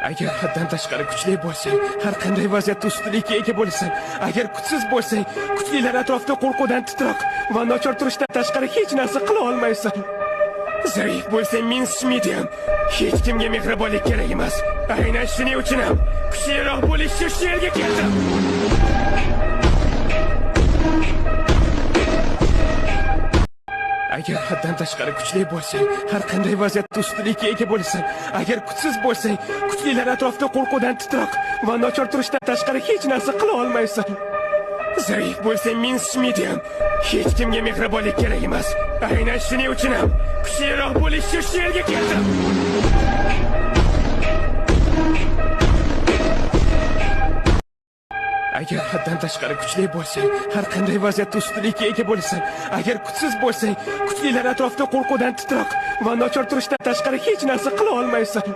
Agar haddan tashqari kuchli bo'lsang, har qanday vaziyatda ustunlikka ega bo'lasan. Agar kuchsiz bo'lsang, kuchlilar atrofida qo'rquvdan titroq va nochor turishdan tashqari hech narsa qila olmaysan. Zaif bo'lsang, men medium. Hech kimga mehribonlik kerak emas. Aynan shuning uchun ham kuchliroq bo'lish uchun shu yerga keldim. Agar haddan tashqari kuchli bo'lsang, har qanday vaziyatda ustunlikka ega bo'lasan. Agar kuchsiz bo'lsang, kuchlilar atrofida qo'rquvdan titroq va nochor turishdan tashqari hech narsa qila olmaysan. Zaif bo'lsang, men medium. Hech kimga mehribonlik kerak emas. Aynan shuning uchun ham kuchliroq bo'lish uchun shu yerga keldim. Agar haddan tashqari kuchli bo'lsang, har qanday vaziyatda ustunlikka ega bo'lasan. Agar kuchsiz bo'lsang, kuchlilar atrofida qo'rquvdan titroq va nochor turishdan tashqari hech narsa qila olmaysan.